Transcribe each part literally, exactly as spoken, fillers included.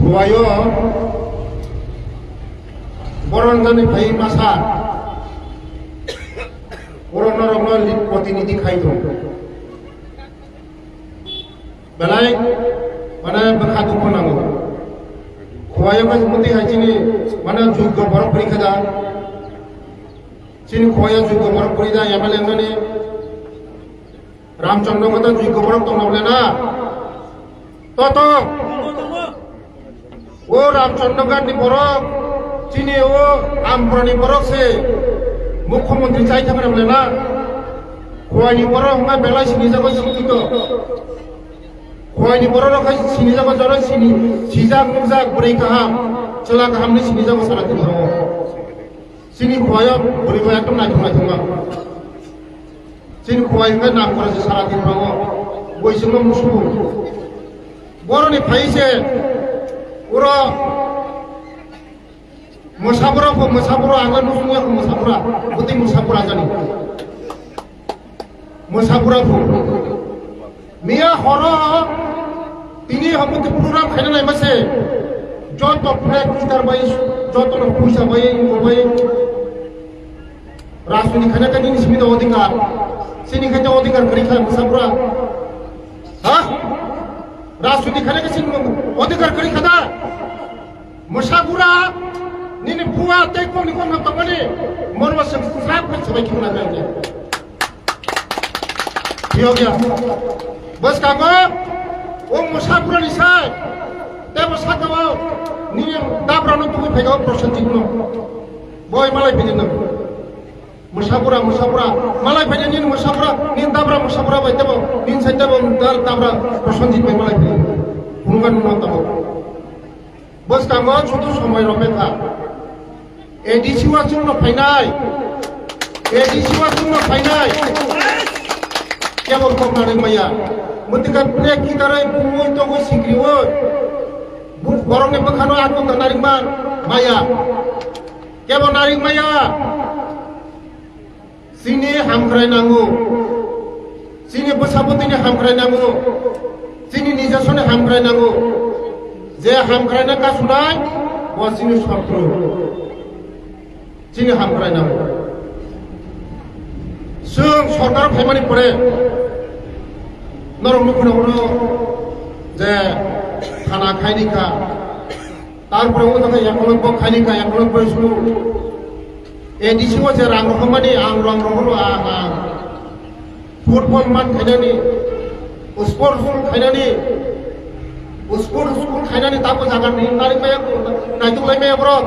Buayo boron jani phai masa, boron norokno li-, protinidhi khai tong. Belai, mane, bwkha dukhu nango. Khowai wngkha muti hai chini, mane, juggo borok pori kha da. Chini khowai juggo borok pori da, M L A wngmani. Ramchandra kata juggo borok tong na bole na. Toto. O Ramchandra Ghat ni borok, chini o Amparani borok se mukhyamantri chai thangna bole na. Khowai ni borok hwnba belai sini jago sikito. Khowai ni borok rok hai sini jago jora sini sijak nukjak bwrwi kaham, chwla kaham ni sini jago sara tini o. Chini khowai o bwrwi bo ekdom naithok naithok ma. Chini khowai hwnba nam kora se sara tini o. Boi singno musu. Boroni phai se uro Mwsabura pho, mwsabura ang nukya kho mwsabura. Bwtwi mwsabura jani. Mwsabura pho. Miya horo tini hamukhe program khaina naima se. Joto flag kitar bai, joto no puisa bai, ngo bai. Rajniti khaina khe nini simi da odhikar. Chini khe odhikar kwrwi kha mwsabura. Ha? Rajniti khaina khe chini odhikar kwrwi kha da. Mwsabura, nini bua tei kokni kokno tongmani, morbo se slap khe sabai khibna nangya. Phiyokya. Bwskango, o mwsabura ni sai, tebo sakao, nini dabra no tugui phaigo Prosenjit no. Boi malai phidi no. Mwsabura, mwsabura, malai phidi nini mwsabura, nini dabra mwsabura bai tebo, nini sai tebo dal dabra Prosenjit bai malai phidi. Phunukha nungno tabo. Bwskango chutu somoi rok bwkha. A D C o chwngno phainai. A D C o chwngno phainai. Kebo kok narwk maya. Mwtwkha plek kitarwi bumui tongwi sikriwi. Bu-, borokni bwkhano akung narwk man maya. Kebo narwk maya. Chini hamkrai nango. Chini bwsabwtwini hamkrai nango. Chini nijasoni hamkrai nango. Je hamkraina kasunai, bo chini sotru. Chini hamkrai nango. Chwng sorkar phaimani pore norok nukhuno hwno je thana khaini kha. Tarpore o jaga ekolog bo khaini kha, ekolog bo sunu. A D C o je rang rohormani, ang rang rohoro, ang, ang. Football man khainani, sport school khainani, sport school khainani tamo jaga ni nari maya, naituk lai maya borok.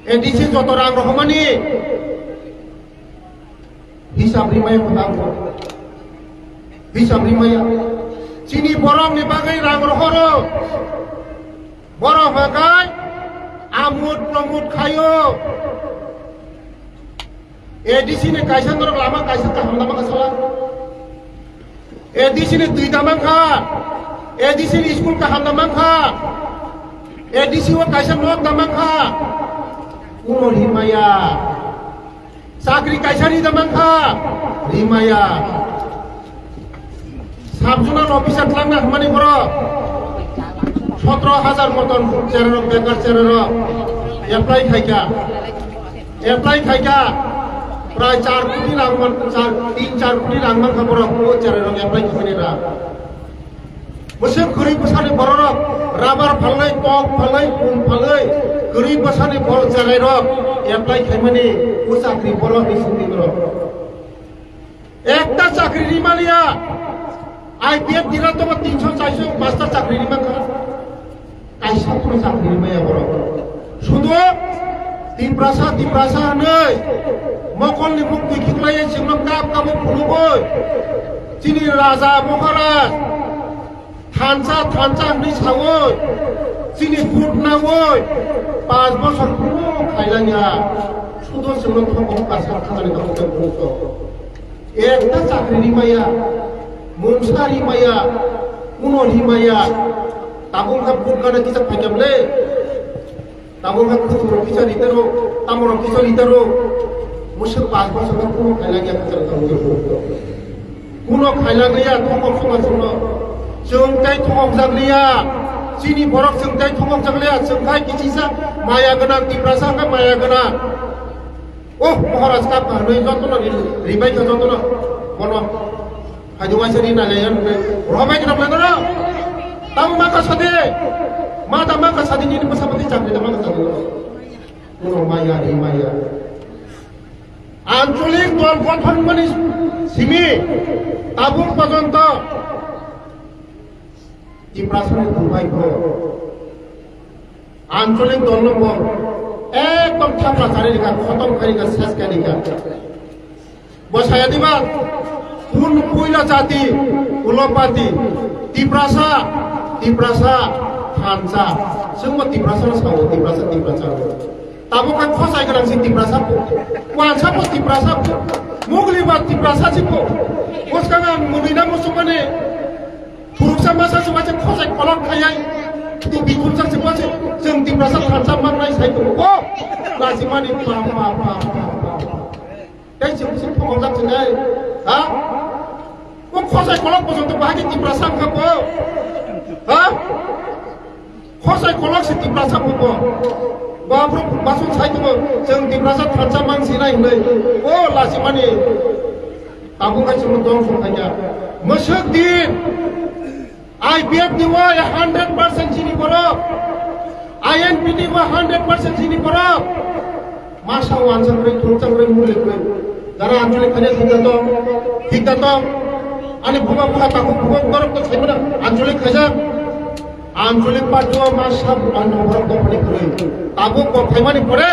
A D C joto rang rohormani. Hisab rimaya kwtal kho. Hisab rimaya. Chini borok ni bagwi rang rohoro. Borok hwnkhe amut pramut khaio. A D C ni kaisa norok lama kaisa kaham lama kasala. A D C ni twi da mankha. A D C ni school kaham da mankha. A D C o kaisa nok da mankha. Kuno rimaya. Chakri kaisa ri da mankha, rimaya. Sub-zonal officer tlangna hwnmani borok sotro hajar moton chererok, bekar chererok apply khaikha. Apply khaikha. Prai char koti rang man, char, tin char koti rang mankha borok, o chererok apply khaimani rang. Bwswk kwrwi bwsani bororok rabar phalwi, kok phalwi, pum phalwi, kwrwi bwsani bor jagairok apply khaimani o chakri borok ni sungni borok. Ekta chakri rimaliya, I P F dira tongo tinso charso master chakri rimankha. Kaisa phano chakri rimaya borok. Sudo Tiprasa, Tiprasa hwnwi mokolni muk twi khiklaiwi chwngno kap kabo phunugwi chini raja Maharaj thansa, thansa hwnwi sawi chini vote nawi panch bosor kuno khailangya. Sudo chwngno thokok kaisa thangani tongkhe buto. Ekta chakri rimaya, mungsa rimaya, kuno rimaya. Tabuk kha vote gana kisa phaikam le. Tabuk kha kuthurok kisa ritaro, tamorok kisa ritaro. Musuk pas bosor kha kuno khailangya kisa ritaro. Kuno khailangya thokok suma suma. Chwng tei thokok jakliya. Chini borok chwng tei thumok jak liya, chwng khai kichisa maya gwnang, Tiprasa khe maya gwnang. Oh, Maharaj kap ka hwnwi jotono ri-, ribai kha jotono. Bono. Haidi waisa ri nai lai yan hwnwi. Robai khe nang lai no. Tamo ma ka sadi. Ma ta ma ka sadi nini bwsa bwtwi chakri ta ma ka sadi. Bono maya ri maya. Ancholik dol gothon mani simi tabuk porjonto Tiprasani durbhagyo. Ancholik dol no bo ekdom thapla chari rikha, khotom khai rikha, ses khai rikha. Bo saya diba, kun puila jati, ulopati, Tiprasa, Tiprasa, thansa. Sengmo Tiprasa no sao, Tiprasa, Tiprasa. Tabuk khe khosai gwnang si Tiprasa po. Wansa po Tiprasa po. Mugli ba Tiprasa si po. Bwskang ang mwnwi na muchungmani. Phuruksa masa se waisa khosai kolok khayai. Tu bikhumsa se waisa chwng Tiprasa thansa mangnai sai tongo. O! Lachimani pa, pa, pa, pa, pa, pa. Tei chwng se phokojak se nai. Ha? O khosai kolok bojoto bahai khe Tiprasa wngkha bo. Ha? Khosai kolok se Tiprasa wngkha bo. Babrok basuk sai tongo. Chwng Tiprasa thansa mang sinai hwnwi. O lachimani. Tabuk hai chwng dong song khaikha. Mwswk din. I P F ni bo hundred percent chini borok. I N P ni bo hundred percent chini borok. Masa wansa rwi, thungsa rwi, mulik rwi. Jara anchalik khanya thikda tong, thikda tong. Ani buba buha takhuk buba borok to saimana anchalik khaijak. Anchalik party o masa ano borok to phani kwrwi. Tabuk bo phaimani pore.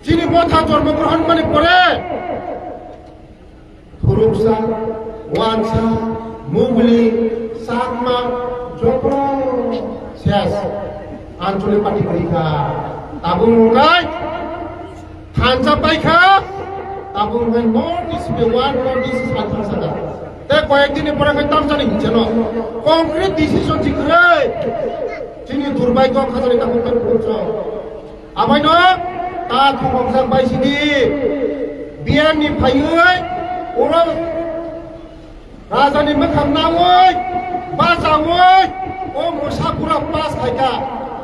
Chini motha jormo grohon mani pore. Phuruksa, wansa, mugli, chakma, joto ses. Anchalik party kwrwi kha. Tabuk wngkha thansa paikha. Tabuk wngkha North East be one North East salthang saka. Tei koyek din ni pore khe tamjani hincheno. Concrete decision si kwrwi. Chini durbhagyo khajani tabuk khe phuruksa. Abaino ta thongokjak bai sidi biyangni phaiwi oro rajani mwkhang nawi bachawi o mwsa bura pass khaikha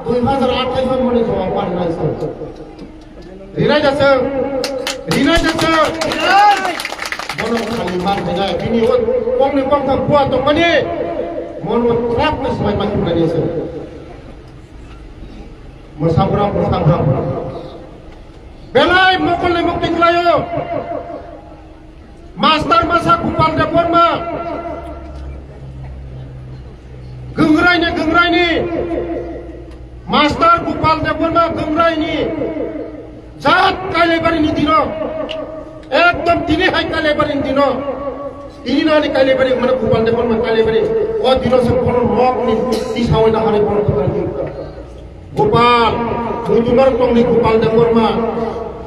dui hajar athais mani jawab parinai se. Rinai da se, rinai da se. Bono khali man khainai bini o kongni kongtham bua tongmani mono trak ni swbai ma khibnai se. Mwsabura, mwsabura. Belai mokolni mukti khlaio. Master masa Gopal Debbarma. Gwngraini, gwngraini. Master Gopal Debbarma gwngraini. Jat Kailaibarini dino. Ekdom tini hai Kailaibarini dino. Tini nani Kailebari, mane Gopal Debbarma Kailebari. O dino se bono nok ni tisa oi na hare bono Gopal ni. Gopal, mutumar tong ni Gopal Debbarma.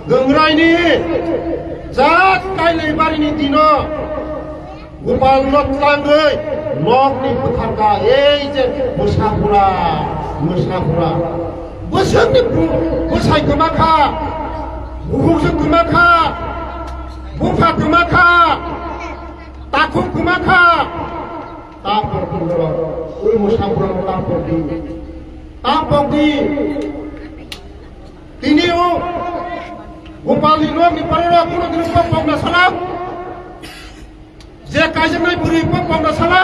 Gangrai ni jat Kailebari ni dino. Gopal no tlangoi nok ni bwthar ka ei je bwsa bura, bwsa bura. Bwswk ni bu-, bwsai kwma kha, buhuk se kwma kha, bupha kwma kha. Takhuk kwma kha. Tapok di borok. Ui mwsa borok tapok di. Tapok di. Tini o Gopal ni nok ni parora kuno dino pok pok na sala. Je kaijaknai bwrwi pok pok na sala.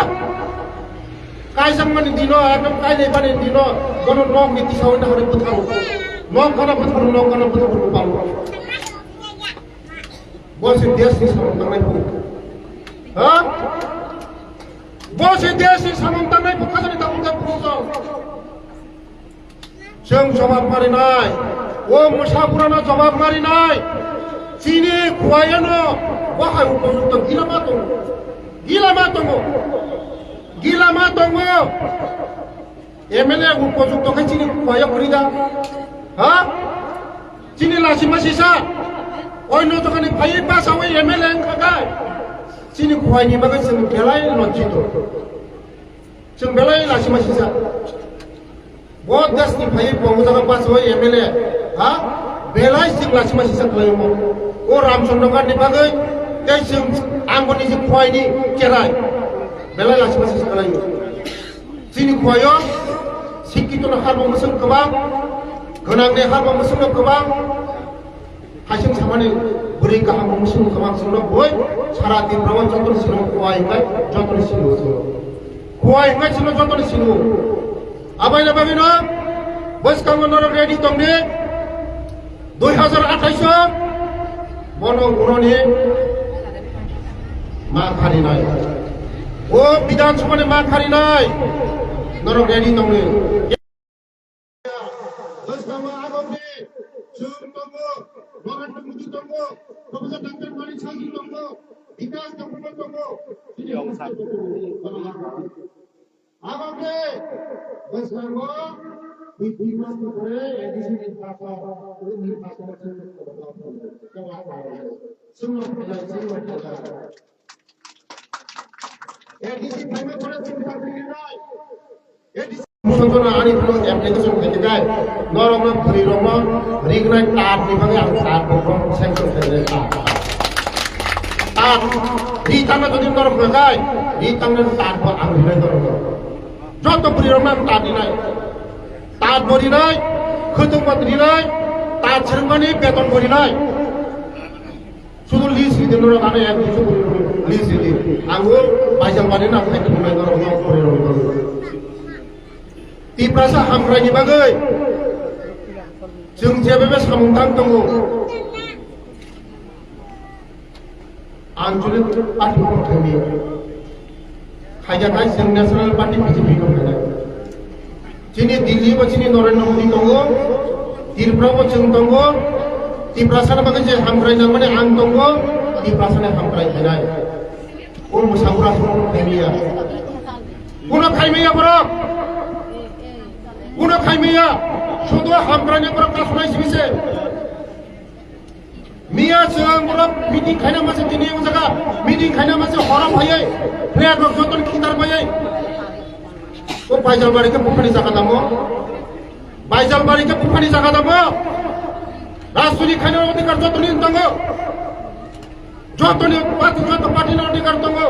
Kaijakmani dino, ekdom kailai bani dino, bono nok ni tisa oi na hari bwtharo. Nok gana bwtharo, nok gana bwtharo Gopal. Bo se desh ni samung tangnai phuru. Ha? Bo se desh ni samung tangnai phuru, khajani tabuk tabuk phuru chwng. Chwng jawab marinai. O mwsa burano jawab marinai. Chini khuayano bo hai upojukto gila ma tongo. Gila ma tongo. Gila ma tongo. M L A upojukto khe chini khuayo kwrwi da? Ha? Chini lachima sisa. Oino jagani phaiwi bachawi M L A wngkha khe chini khuaini bagwi chwng belai lojjito. Chwng belai lachima sisa. Bo deshni phaiwi bo jaga bachawi M L A. Ha? Belai chwng lachima sisa khlaio mo. O Ramchandra Ghat ni bagwi tei chwng ang bo niji khuaini cherai. Belai lachima sisa khlaio. Chini khuayo sikkito no harbo mwswk kwbang, gwnang ni harbo mwswk no kwbang, haising samani bwrwi kaham mwswk no kwbang, chwngno boi sara Tripura o joto ni sino khuai hwnkhai joto ni sino chwngno. Khuai hwnkhai chwngno joto ni sino. Abaina bagwi no bwskango norok ready tong di. Dui hajar athais o bono uroni ma kharinai. O Bidhan Sabha ni ma kharinai. Norok ready tongni. Bwskango agomni chwng tongo, Narendra Modi tongo, Professor Doctor Manik Saha tongo, Bikash Debbarma tongo. Agomni bwskango dui, dui mas ni pore A D C nirbachon, o nirbachon o chwng, chwng, chwng, A D C phaima pore chwng chakri rinai. A D C musontona ani phano application khaikhe kai, norokno bwrwirokno rignai tat ni bagwi ang tat bo sanction khainai tat. Tat ri tangna jodi norok hwnakai, ri tangna tat bo ang rinai norokno. Joto bwrwirokno ang tat rinai. Tat bo rinai, khwtwng bo rinai, tat swrwngmani beton bo rinai. Sudu list ridi norok ano ek duiso bwrwi list ridi. Ang o Baijalbari no ang khaidi bwrwi norok no bwrwi rok no. Tiprasa hamkrai ni bagwi chwng jebebe samung tang tongo. Ang chwng party bo khaimi. Khaija khai chwng National Party B J P no khainai. Chini Delhi bo chini Narendra Modi tongo, Tripura bo chwng tongo, Tiprasa ni bagwi je hamkrai nangmani ang tongo, Tiprasa ni hamkrai khainai. O mwsabura song khaimiya. Kuno khaimiya borok. Kuno khaimiya. Sudu hamkrai ni borok kasnai sibise. Miya chwng borok meeting khaina mase tini o jaga meeting khaina mase horom phaiwi flag rok joton khitar phaiwi. O Baijalbari khe buphani jaga tamo? Baijalbari khe buphani jaga tamo? Rajniti khaina odhikar jotoni tongo. Jotoni party, joto party ni odhikar tongo.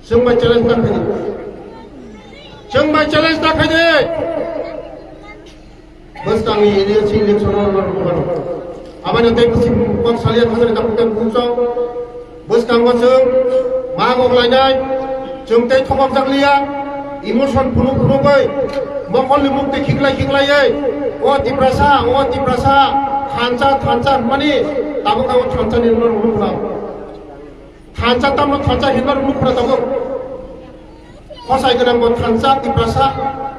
Chwng bai challenge ta khaidi. Chwng bai challenge ta khaidi. Bwskangni A D C election o norok buphano. Aboni tei bisi kok salia khajani dakhutan bumsong. Bwskango chwng ma gok lainai. Chwng tei thokok jak liya. Emotion phunuk phunuk bai. Mokolni mukti khiklai khiklai bai. O Tiprasa, o Tiprasa. Thansa, thansa hwnmani. Tabuk tabuk thansa ni norok buphano. Thansa tamno thansa hinma rwmuk khuna tabuk. Khosai gwnang bo thansa Tiprasa,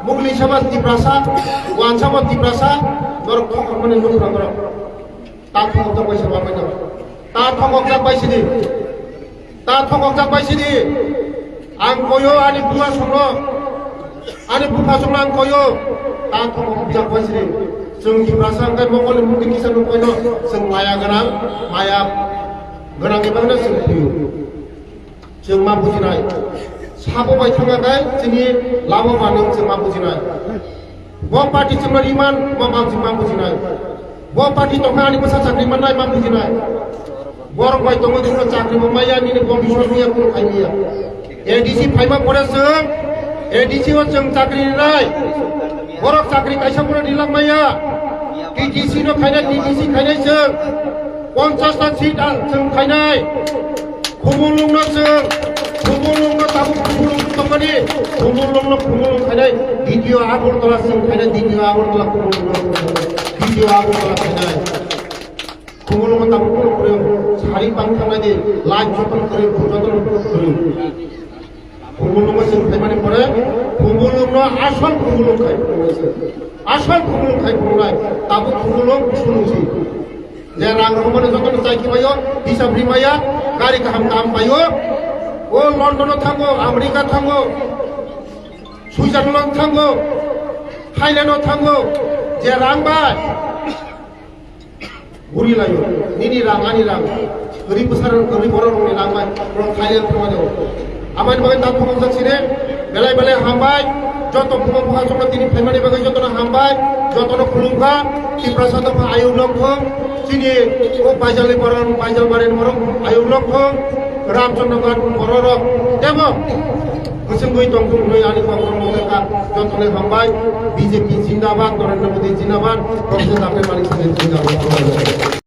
mugli saba Tiprasa, wansa bo Tiprasa, norok thokok mani nuk khuna norok. Ta thokok jak bai se ma bai norok. Ta thokok jak bai sidi. Ta thokok jak bai sidi. Ang koyo ani buma songno. Ani bupha songno ang koyo. Ta thokok jak bai sidi. Chwng Tiprasa hwnkhe mokol ni mukti kisa nuk koino. Chwng maya gwnang, maya gwnang ni bagwi no chwng thwiyo. Chwng ma bujinai. Sabo bai thangya khe chini labo manwi chwng ma bujinai. Bo party chwngno riman ma bang chwng ma bujinai. Bo party tongkha ani bwsa chakri mannai ma bujinai. Borok bai tongwi chwngno chakri bo maya nini bo biswas maya kunu khai maya. A D C phaima pore chwng A D C o chwng chakri rinai. Borok chakri kaisa pore rilak maya. T T C no khainai, T T C khainai chwng. Ponchash ta seat ang chwng khainai. Khumulwng no chwng, Khumulwng no tabuk Khumulwng tongmani, Khumulwng no Khumulwng khainai, D T O Agartala chwng khainai, D T O Agartala Khumulwng no, D T O Agartala khainai. Khumulwng no tabuk Khumulwng khuriyung, sari pang thangnai di, light joto khuriyung, joto khuriyung. Khumulwng no chwng khaimani pore, Khumulwng no asol Khumulwng khai phunuknai se. Asol Khumulwng khai phunuknai, tabuk Khumulwng phunuknai se. Je rang rwmani jotono chai khibaio, hisab rimaya, gari kaham kaham paio. O London o thango, America thango, Switzerland thango, Thailand o thango. Je rang bai guri laio, nini rang, ani rang. Guri bwsarok, guri bororokni rang bai borok Thailand thangmani. Amani bagwi ta khulumjak sini, belai belai hambai, joto bumo buha joto tini phaimani bagwi jotono hambai, jotono khulumkha, Tiprasa dopha ayuk nokthong, chini o Baijalni borok, Baijalbarini borok ayuk nokthong, Ramchandra Ghat bororok tebo kwchwngwi tongthung hwnwi ani kokrok mungkha. Jotoni hambai. B J P zindabad, Narendra Modi zindabad, Professor Doctor Manik Saha zindabad.